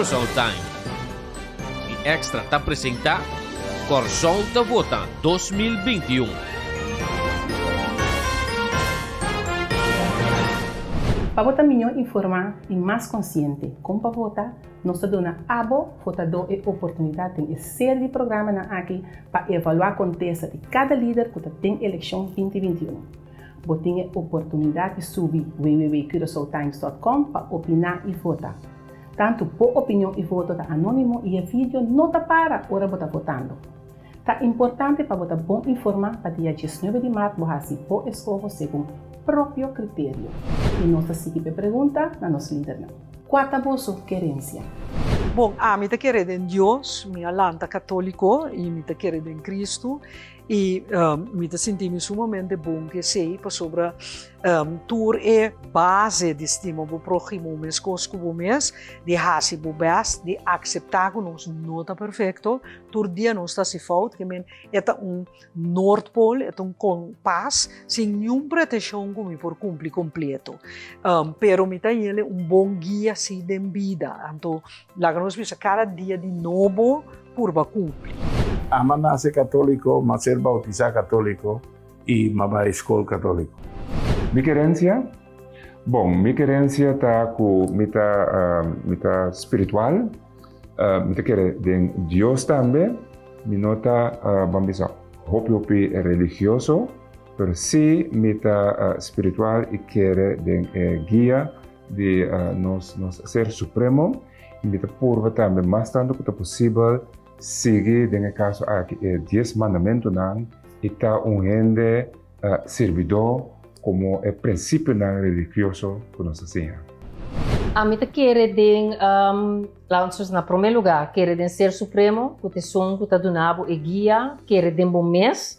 Curaçao Time i Extra ta presentá Kòrsou ta Vota 2021. Pa bo ta mihó informá i mas konsiente kon pa vota, nos ta duna abo, votadó, e oportunidat den e seri di programanan aki pa evaluá kontesta di kada lider ku ta den elekshon 2021. Bo tin e oportunidat di subi www.curaçaotimes.com pa opiná i vota. Tantu bo opinion i voto ta anónimo i e video no ta para ora bo ta votando. Ta importante pa bo ta bon informá pa dia 19 di mart bo hasi bo eskoho segun propio kriterio. I nos ta sigui p'e pregunta na nos lidernan. Kua ta boso kerensia? Bon, ami ta kere den Dios, mi a lanta katóliko i mi ta kere den Kristu i mi ta sinti mi sumamente bon ku esei pasobra tur e base di stima bo próhimo meskos ku bo mes, di hasi bo bèst, di akseptá ku nos no ta perfekto, tur dia nos ta hasi fout, ke men e ta un Noordpool, e ta un kompas sin niun pretenshon ku mi por kumpli kompleto. Pero mi ta yele un bon guia si den bida. Anto laga nos bisa kada dia di nobo purba kumpli. Ama nase katóliko, m'a ser bautisá katóliko i m'a bai skol katóliko. Mi kerensia? Bon, mi kerensia ta ku mi ta mi ta spiritual. Mi ta kere den Dios tambe. Mi no ta, ban bisa, hopi hopi religioso, pero sí mi ta spiritual i kere den e guia di nos nos Ser Supremo. I mi ta purba tambe mas tantu ku ta posibel sigui den e kaso aki e dies mandamentunan i ta un hende Sirbidó komo e prinsipionan religioso ku nos ta siña. Ami ta kere den, laat ons na promé lugá, kere den Ser Supremo, ku ta esun ku ta duna bo e guia, kere den bo mes,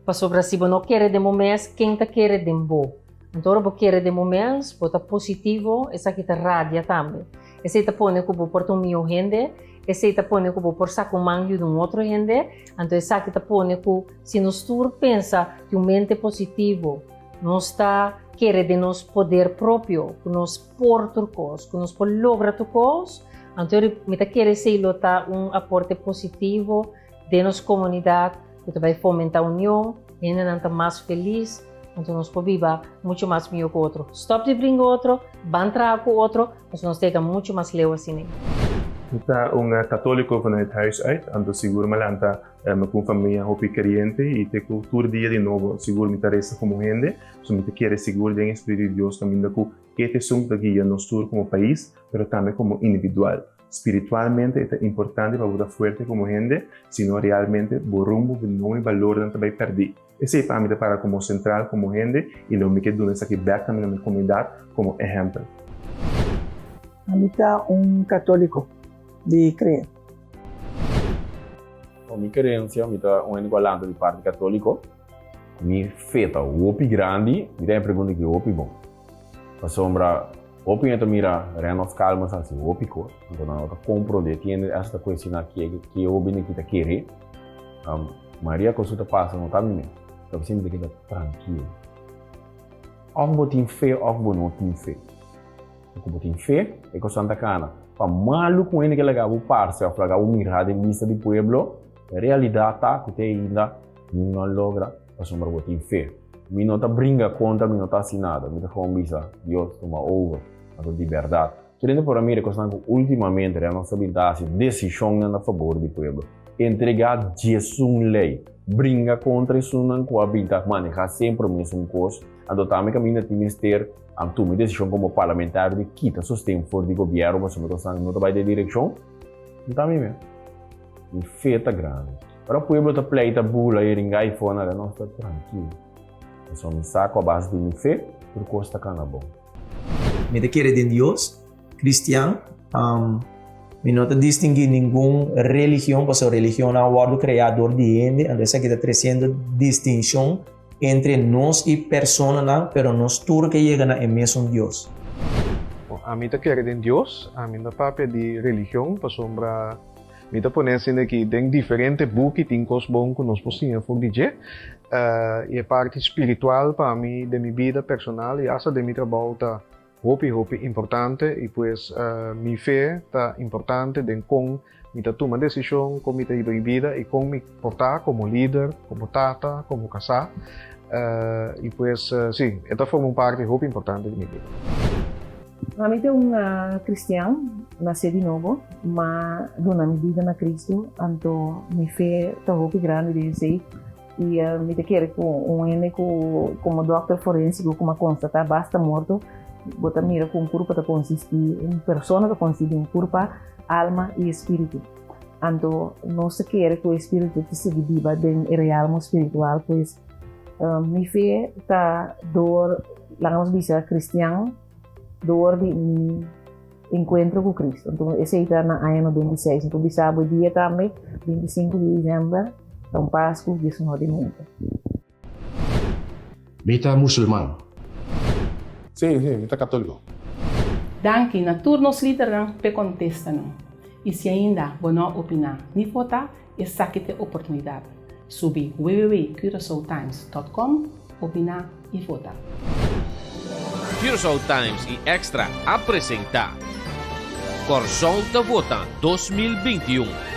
pasobra si bo no kere den bo mes, ken ta kere den bo? Anto ora bo kere den bo mes, bo ta positivo, esaki ta radia tambe. Esei ta pone ku bo por ta un mihó hende, esei ta pone ku bo por saka un man yuda un otro hende, anto esaki ta pone ku si nos tur pensa di un mente positivo, nos ta kere den nos poder propio, ku nos por tur kos, ku nos por logra tur kos, anto mi ta kere esei lo ta un aporte positivo den nos komunidat ku ta bai fomentá union, hendenan ta mas felis, anto nos por biba muchu mas mihó ku otro. Stòp di bringa otro, ban traha ku otro, pasobra nos ta yega muchu mas leu asina. Mi ta un katóliko vanuit huis uit, anto sigur mi a lanta ku un famia hopi keriente i te ku tur dia di nobo sigur mi ta resa komo hende, pasobra mi ta kere sigur den e Spiritu di Dios kaminda ku e ta esun ku ta guia nos tur komo pais, pero tambe komo individual. Spiritualmente e ta importante pa bo ta fuerte komo hende, sino realmente bo rumbo, bo no i balornan ta bai pèrdí. Esei pa mi ta para komo sentral komo hende i lo mi ke duna esaki bèk tambe na mi komunidat komo ehèmpel. Ami ta un katóliko di krea. Kon mi kerensia, mi ta un hende ku a lanta di parti katóliko. Mi fe ta hopi grandi, mi ta haña pregunta ki hopi bon. Pasobra hopi hende ta mira Renold Calmes hasi hopi kos, anto nan no ta komprondé. Tin hende hasta ta kuestioná ke ke hopi hende ki ta kere. Maria kos ku ta pasa no ta mi mes. Ta p'esei mi ta keda trankil. Òf bo tin fe òf bo no tin fe. Ku bo tin fe, e kosnan ta kana. Pa malu ku hende ke laga bo parse òf laga bo mirá den bista di pueblo, e realidat ta ku te ainda mi no a logra pasobra bo tin fe. Mi no ta bringa kontra, mi no ta hasi nada. Mi ta gewoon bisa, Dios tuma over. Anto di bèrdat. Tur hende por a mira e kosnan ku últimamente Real nos ta bin ta hasi desishonnan na fabor di pueblo. Entregá diesun lei. Bringa kontra esunnan ku a bin ta manehá semper mesun kos. Anto tambe kaminda tin mester a tuma e desishon komo parlamentario di kita sosten for di gobièrnu pasobra kosnan no ta bai den direkshon. No ta mi mes. Mi fe ta grandi. Ora pueblo ta pleita bula i ringa i fona den nos ta trankil. Pasobra mi sa ku a base di mi fe tur kos ta kana bon. Mi ta kere den Dios, cristian. Mi no ta distingui ningun religion pasobra religionnan a wòrdu kreá dor di hende, anto esaki ta tresiendo distinshon entre nos i personanan, pero nos tur ke yega na e mesun Dios. Ami ta kere den Dios, ami no ta papia di religion pasobra Mi ta pone asina aki, den diferente buki tin kos bon ku nos por siña for di dje. I e parti spiritual pa mi den mi bida personal i asta den mi trabou ta hopi hopi importante i pues mi fe ta importante den kon mi ta tuma desishon, kon mi ta hiba mi bida i kon mi por ta komo lider, komo tata, komo kasá. I pues si, e ta forma un parti hopi importante di mi bida. Ami ta un kristian nasé di nobo, m'a duna mi bida na Kristu, anto mi fe ta hopi grandi den esei. I mi ta kere ku un hende ku komo dòkter forensiko ku a konstatá basta morto, bo ta mira ku un kurpa ta konsistí, un persona ta konsistí di un kurpa, alma i espíritu. Anto nos ta kere ku e espíritu ta sigui biba den e realmo spiritual, pues mi fe ta dor, laga nos bisa kristian, dor di mi enkuentro ku Kristu. Anto esei ta na aña 96. Mi por bisa bo e dia tambe, 25 di desèmber, ta un Pasku diesunó di mente. Mi ta musulman. Sí, sí, mi ta katóliko. Danki na tur nos lidernan p'e kontestanan. I si ainda bo no a opiná ni votá, esaki t'e oportunidat. Subi www.curaçaotimes.com, opiná i vota. Curaçao Times i Extra a presentá Kòrsou ta vota 2021.